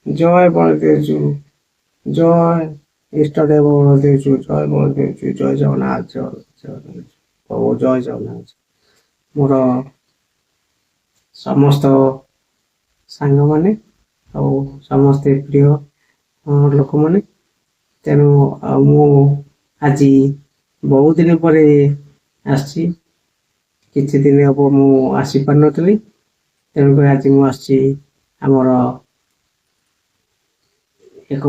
ଜୟ ବଳଦେବଜୀଉ, ଜୟ ଇଷ୍ଟଦେବ ବଳଦେବଜୀଉ, ଜୟ ବଳଦେବଜୀଉ, ଜୟ ଜଗନ୍ନାଥ, ଜୟ ଜଗନ୍ନାଥ ପ୍ରଭୁ, ଜୟ ଜଗନ୍ନାଥ। ମୋର ସମସ୍ତ ସାଙ୍ଗମାନେ ଆଉ ସମସ୍ତେ ପ୍ରିୟ ଲୋକମାନେ, ତେଣୁ ଆଉ ମୁଁ ଆଜି ବହୁତ ଦିନ ପରେ ଆସିଛି। କିଛି ଦିନ ହବ ମୁଁ ଆସିପାରିନଥିଲି, ତେଣୁକରି ଆଜି ମୁଁ ଆସିଛି ଆମର ଏକ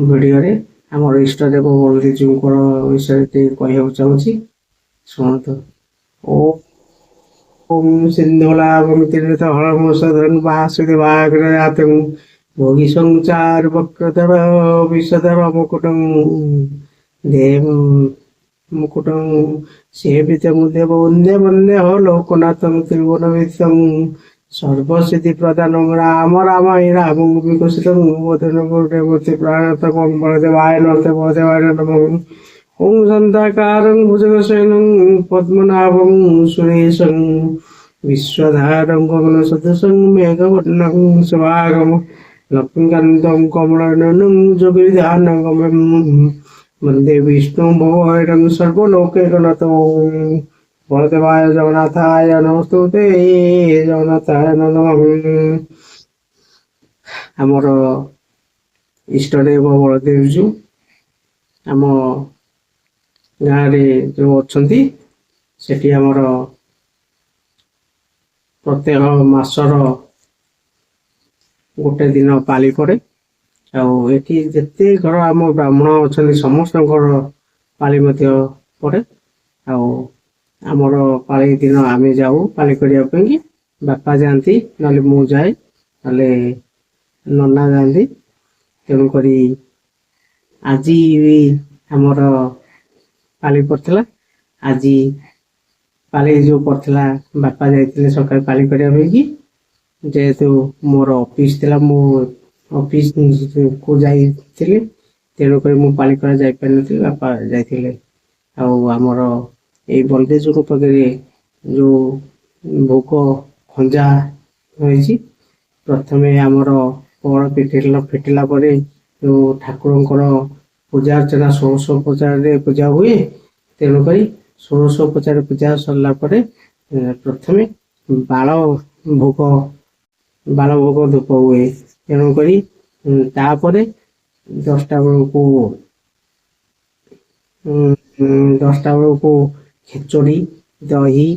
ଭିଡ଼ିଓରେ ଆମର ଇଷ୍ଟଦେବ ବଳଦେବଜୀଉଙ୍କର ବିଷୟରେ ଟିକେ କହିବାକୁ ଚାହୁଁଛି। ଶୁଣନ୍ତୁ। ଓମ୍ ସିନ୍ଧୁଲାଭଂ ତ୍ରିନେତ୍ରହରମସଧରଂ ବାସୁଦେବାଗ୍ରଜାତଂ ଭୋଗୀ ସଂସାର ବକ୍ରଧର ବିଷଧର ମୁକୁଟଂ ଦେବ ମୁକୁଟଂ ସେବିତଂ ଦେବ ବନ୍ଦେ ବନ୍ଦେ ଲୋକନାଥଂ ତ୍ରିଭୁବନବିଦିତଂ ସର୍ବସିଦ୍ଧି ପ୍ରଦାନ ରାମ ରାମ ହେ ରାମ ବିକଶିତଂ ବଦନ ମୂର୍ତ୍ତି ପ୍ରାଣତକଂ ବଳଦେବାୟ ନମଃ, ବଳଦେବାୟ ନମଃ। ଓಂ ଶାନ୍ତାକାରଂ ଭୁଜଗଶୟନଂ ପଦ୍ମନାଭଂ ସୁରେଶଂ ବିଶ୍ୱଧାରଂ ଗଗନ ସଦୃଶଂ ମେଘବର୍ଣ୍ଣଂ ଶୁଭାଗମ ଲକ୍ଷ୍ମୀକାନ୍ତଂ କମଳନୟନଂ ଯୋଗିଧ୍ୟାନଗମ୍ୟଂ ବନ୍ଦେ ବିଷ୍ଣୁ ଭବହରଂ ସର୍ବଲୋକୈକନାଥଂ। ବଳଦେବାୟ ଜଗନ୍ନାଥାୟ ନମସ୍ତୁତେ, ଜଗନ୍ନାଥାୟ ନମଃ। ଆମର ଇଷ୍ଟଦେବ ବଳଦେବଜୀଉ ଆମ ଗାଁରେ ଯେଉଁ ଅଛନ୍ତି, ସେଠି ଆମର ପ୍ରତ୍ୟେକ ମାସର ଗୋଟେ ଦିନ ପାଳି ପଡ଼େ। ଆଉ ଏଠି ଯେତେ ଘର ଆମ ବ୍ରାହ୍ମଣ ଅଛନ୍ତି, ସମସ୍ତଙ୍କର ପାଳି ମଧ୍ୟ ପଡ଼େ। ଆଉ ଆମର ପାଳି ଦିନ ଆମେ ଯାଉ ପାଳି କରିବା ପାଇଁ। ବାପା ଯାଆନ୍ତି, ନହେଲେ ମୁଁ ଯାଏ, ନହେଲେ ନନା ଯାଆନ୍ତି। ତେଣୁକରି ଆଜି ବି ଆମର ପାଳି ପଡ଼ିଥିଲା। ଆଜି ପାଳି ଯେଉଁ ପଡ଼ିଥିଲା, ବାପା ଯାଇଥିଲେ ସକାଳେ ପାଳି କରିବା ପାଇଁକି। ଯେହେତୁ ମୋର ଅଫିସ ଥିଲା, ମୁଁ ଅଫିସକୁ ଯାଇଥିଲି, ତେଣୁକରି ମୁଁ ପାଳି କରିବା ଯାଇପାରିନଥିଲି, ବାପା ଯାଇଥିଲେ। ଆଉ ଆମର ଏଇ ବଳଦେବଜୀଉଙ୍କ ପାଖରେ ଯେଉଁ ଭୋଗ ଖଞ୍ଜା ରହିଛି, ପ୍ରଥମେ ଆମର ପହଡ଼ ଫିଟିଲା ପରେ ଯେଉଁ ଠାକୁରଙ୍କର ପୂଜା ଅର୍ଚ୍ଚନା ଷୋଡ଼ଶ ଉପଚାରରେ ପୂଜା ହୁଏ। ତେଣୁକରି ଷୋଡ଼ଶ ଉପଚାର ପୂଜା ସରିଲା ପରେ ପ୍ରଥମେ ବାଳ ଭୋଗ, ବାଳ ଭୋଗ ଧୂପ ହୁଏ। ତେଣୁକରି ତାପରେ 10ଟା ବେଳକୁ ଖେଚୁଡ଼ି, ଦହି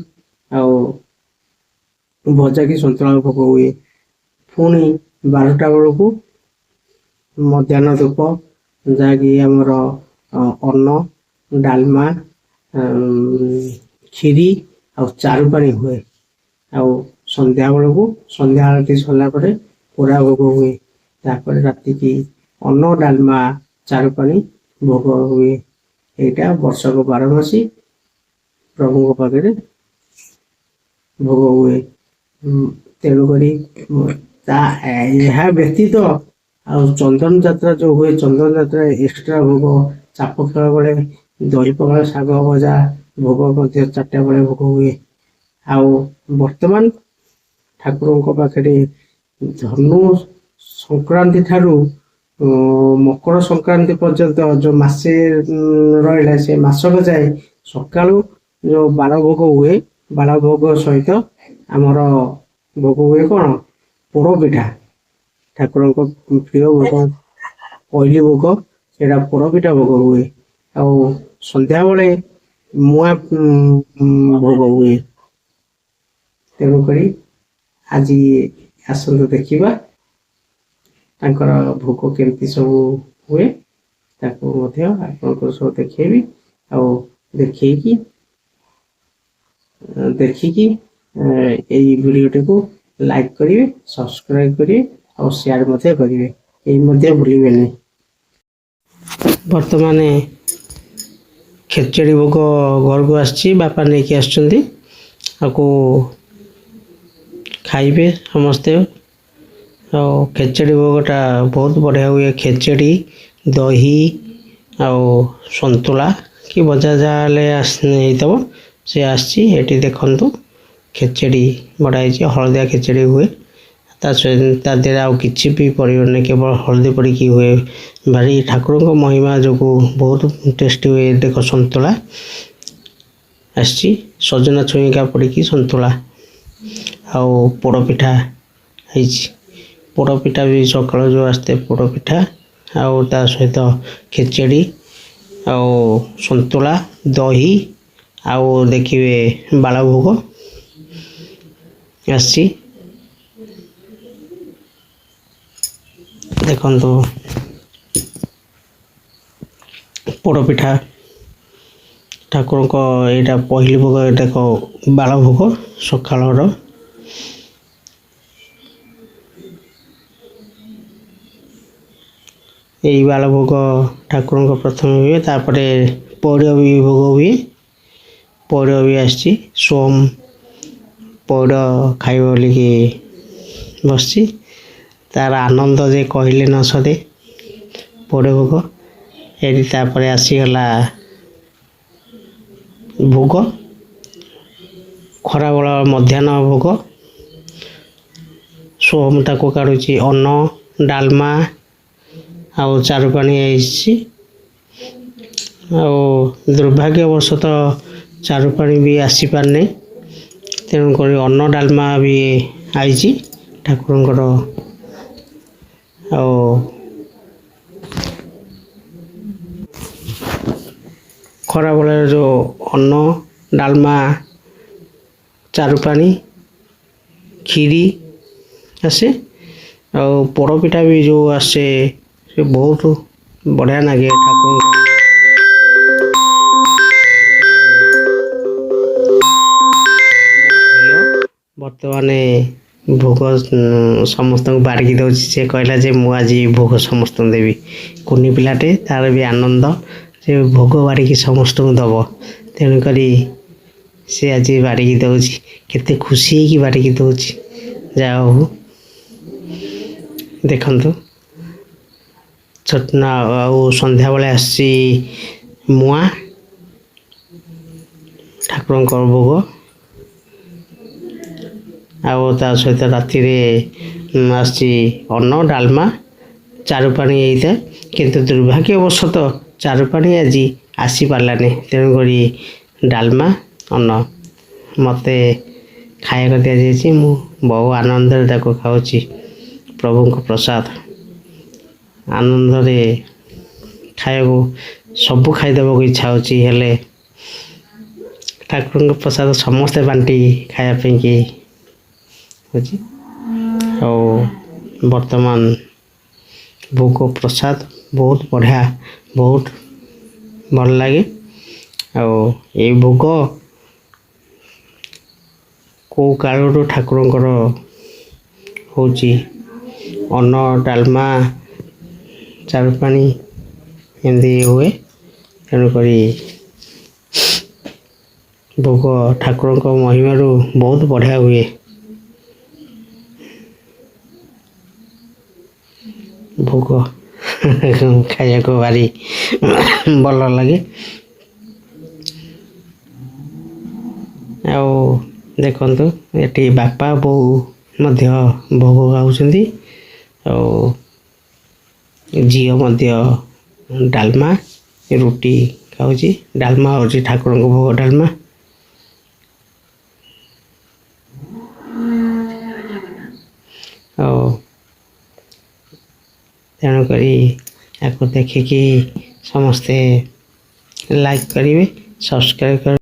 ଆଉ ଭଜା କି ସନ୍ତୁଳା ଭୋଗ ହୁଏ। ପୁଣି 12ଟା ବେଳକୁ ମଧ୍ୟାହ୍ନ ଧୂପ, ଯାହାକି ଆମର ଅନ୍ନ, ଡାଲମା, କ୍ଷୀରି ଆଉ ଚାରୁ ପାଣି ହୁଏ। ଆଉ ସନ୍ଧ୍ୟା ବେଳକୁ ସନ୍ଧ୍ୟା ଆଳତି ସରିଲା ପରେ ପୋଡ଼ା ଭୋଗ ହୁଏ। ତାପରେ ରାତିକି ଅନ୍ନ, ଡାଲମା, ଚାରୁ ପାଣି ଭୋଗ ହୁଏ। ଏଇଟା ବର୍ଷକ 12 ମାସି ପ୍ରଭୁଙ୍କ ପାଖରେ ଭୋଗ ହୁଏ। ତେଣୁକରି ତା ଏହା ବ୍ୟତୀତ ଆଉ ଚନ୍ଦନ ଯାତ୍ରା ଯୋଉ ହୁଏ, ଚନ୍ଦନ ଯାତ୍ରା ଏକ୍ସଟ୍ରା ଭୋଗ, ଚାପ ଖେଳ ବେଳେ ଦହି ପଖାଳ, ଶାଗ ଭଜା ଭୋଗ ମଧ୍ୟ 4ଟା ବେଳେ ଭୋଗ ହୁଏ। ଆଉ ବର୍ତ୍ତମାନ ଠାକୁରଙ୍କ ପାଖରେ ଧନୁ ସଂକ୍ରାନ୍ତି ଠାରୁ ମକର ସଂକ୍ରାନ୍ତି ପର୍ଯ୍ୟନ୍ତ ଯୋଉ ମାସେ ରହିଲା, ସେ ମାସକ ଯାଏ ସକାଳୁ ଯୋଉ ବାଳ ଭୋଗ ହୁଏ, ବାଳ ଭୋଗ ସହିତ ଆମର ଭୋଗ ହୁଏ କଣ? ପୋଡ଼ ପିଠା। ଠାକୁରଙ୍କ ପ୍ରିୟ ଭୋଗ, ପହିଲି ଭୋଗ ସେଇଟା ପୋଡ଼ ପିଠା ଭୋଗ ହୁଏ। ଆଉ ସନ୍ଧ୍ୟାବେଳେ ମୁଆଁ ଭୋଗ ହୁଏ। ତେଣୁକରି ଆଜି ଆସନ୍ତୁ ଦେଖିବା ତାଙ୍କର ଭୋଗ କେମିତି ସବୁ ହୁଏ। ତାକୁ ମଧ୍ୟ ଆପଣଙ୍କୁ ସବୁ ଦେଖେଇବି। ଆଉ ଦେଖିକି ଏଇ ଭିଡ଼ିଓଟିକୁ ଲାଇକ୍ କରିବେ, ସବସ୍କ୍ରାଇବ କରିବେ ଆଉ ସେୟାର ମଧ୍ୟ କରିବେ, ଏଇ ମଧ୍ୟ ଭୁଲିବେନି। ବର୍ତ୍ତମାନ ଖେଚେଡ଼ି ଭୋଗ ଘରକୁ ଆସିଛି, ବାପା ନେଇକି ଆସିଛନ୍ତି। ଆକୁ ଖାଇବେ ସମସ୍ତେ। ଆଉ ଖେଚେଡ଼ି ଭୋଗଟା ବହୁତ ବଢ଼ିଆ ହୁଏ। ଖେଚେଡ଼ି, ଦହି ଆଉ ସନ୍ତୁଳା କି ଭଜା ଯାହା ହେଲେ ହେଇଥିବ। ସେ ଆସିଛି, ଏଠି ଦେଖନ୍ତୁ, ଖେଚେଡ଼ି ବଢ଼ା ହେଇଛି। ହଳଦିଆ ଖେଚେଡ଼ି ହୁଏ। ତା ସହିତ ତା ଦେହରେ ଆଉ କିଛି ବି ପଡ଼ିବନି, କେବଳ ହଳଦୀ ପଡ଼ିକି ହୁଏ। ଭାରି ଠାକୁରଙ୍କ ମହିମା ଯୋଗୁଁ ବହୁତ ଟେଷ୍ଟି ହୁଏ। ଦେଖ ସନ୍ତୁଳା ଆସିଛି, ସଜନା ଛୁଇଁକା ପଡ଼ିକି ସନ୍ତୁଳା ଆଉ ପୋଡ଼ପିଠା ହେଇଛି। ପୋଡ଼ପିଠା ବି ସକାଳୁ ଯେଉଁ ଆସିଥାଏ ପୋଡ଼ପିଠା, ଆଉ ତା ସହିତ ଖେଚେଡ଼ି ଆଉ ସନ୍ତୁଳା, ଦହି, ଆଉ ଦେଖିବେ ବାଳଭୋଗ ଆସିଛି। ଦେଖନ୍ତୁ ପୋଡ଼ପିଠା ଠାକୁରଙ୍କ ଏଇଟା ପହିଲି ଭୋଗ, ଏଇଟା ଏକ ବାଳଭୋଗ ସକାଳର। ଏଇ ବାଳଭୋଗ ଠାକୁରଙ୍କ ପ୍ରଥମେ ହୁଏ, ତାପରେ ପଇଡ଼ ବି ଭୋଗ ହୁଏ। ପଇଡ଼ ବି ଆସିଛି, ସୋମ ପଇଡ଼ ଖାଇବ ବୋଲିକି ବସିଛି। ତାର ଆନନ୍ଦ ଯେ କହିଲେ ନ ସରେ। ପଇଡ଼ ଭୋଗ ଏଠି। ତାପରେ ଆସିଗଲା ଭୋଗ, ଖରାବେଳ ମଧ୍ୟାହ୍ନ ଭୋଗ। ସୋମ ତାକୁ କାଢ଼ୁଛି, ଅନ୍ନ, ଡାଲମା ଆଉ ଚାରୁ ପାଣି ହେଇଛି। ଆଉ ଦୁର୍ଭାଗ୍ୟବଶତଃ ଚାରୁ ପାଣି ବି ଆସିପାରିନି, ତେଣୁକରି ଅନ୍ନ ଡାଲମା ବି ଆଇଛି ଠାକୁରଙ୍କର। ଆଉ ଖରାବେଳରେ ଯେଉଁ ଅନ୍ନ, ଡାଲମା, ଚାରୁ ପାଣି, କ୍ଷୀରି ଆସେ, ଆଉ ପୋଡ଼ପିଠା ବି ଯେଉଁ ଆସେ, ସେ ବହୁତ ବଢ଼ିଆ ଲାଗେ ଠାକୁରଙ୍କ। ଝିଅ ବର୍ତ୍ତମାନ ଭୋଗ ସମସ୍ତଙ୍କୁ ବାଢ଼ିକି ଦେଉଛି। ସେ କହିଲା ଯେ ମୁଁ ଆଜି ଭୋଗ ସମସ୍ତଙ୍କୁ ଦେବି। କୁନି ପିଲାଟେ, ତାର ବି ଆନନ୍ଦ, ସେ ଭୋଗ ବାଢ଼ିକି ସମସ୍ତଙ୍କୁ ଦେବ। ତେଣୁକରି ସେ ଆଜି ବାଢ଼ିକି ଦେଉଛି, କେତେ ଖୁସି ହେଇକି ବାଢ଼ିକି ଦେଉଛି। ଯାହା ହଉ, ଦେଖନ୍ତୁ ଛୋଟ। ଆଉ ସନ୍ଧ୍ୟାବେଳେ ଆସିଛି ମୁଆଁ, ଠାକୁରଙ୍କର ଭୋଗ। ଆଉ ତା ସହିତ ରାତିରେ ଆସିଛି ଅନ୍ନ, ଡାଲମା, ଚାରୁ ପାଣି ହେଇଥାଏ, କିନ୍ତୁ ଦୁର୍ଭାଗ୍ୟବଶତଃ ଚାରୁ ପାଣି ଆଜି ଆସିପାରିଲାନି। ତେଣୁକରି ଡାଲମା, ଅନ୍ନ ମୋତେ ଖାଇବାକୁ ଦିଆଯାଇଛି। ମୁଁ ବହୁ ଆନନ୍ଦରେ ତାକୁ ଖାଉଛି। ପ୍ରଭୁଙ୍କ ପ୍ରସାଦ ଆନନ୍ଦରେ ଖାଇବାକୁ, ସବୁ ଖାଇଦେବାକୁ ଇଚ୍ଛା ହେଉଛି, ହେଲେ ଠାକୁରଙ୍କ ପ୍ରସାଦ ସମସ୍ତେ ବାଣ୍ଟି ଖାଇବା ପାଇଁକି ହେଉଛି। ଆଉ ବର୍ତ୍ତମାନ ଭୋଗ ପ୍ରସାଦ ବହୁତ ବଢ଼ିଆ, ବହୁତ ଭଲ ଲାଗେ। ଆଉ ଏଇ ଭୋଗ କେଉଁ କାଳରୁ ଠାକୁରଙ୍କର ହେଉଛି, ଅନ୍ନ, ଡାଲମା, ଚାରୁ ପାଣି ଏମିତି ହୁଏ। ତେଣୁକରି ଭୋଗ ଠାକୁରଙ୍କ ମହିମାରୁ ବହୁତ ବଢ଼ିଆ ହୁଏ। ଭୋଗ ଖାଇବାକୁ ଭାରି ଭଲ ଲାଗେ। ଆଉ ଦେଖନ୍ତୁ ଏଠି ବାପା ବୋଉ ମଧ୍ୟ ଭୋଗ ଖାଉଛନ୍ତି, ଆଉ ଝିଅ ମଧ୍ୟ ଡାଲମା ରୁଟି ଖାଉଛି। ଡାଲମା ହେଉଛି ଠାକୁରଙ୍କ ଭୋଗ ଡାଲମା। ଆଉ ତେଣୁକରି ୟାକୁ ଦେଖିକି ସମସ୍ତେ ଲାଇକ୍ କରିବେ, ସବସ୍କ୍ରାଇବ୍ କରିବେ।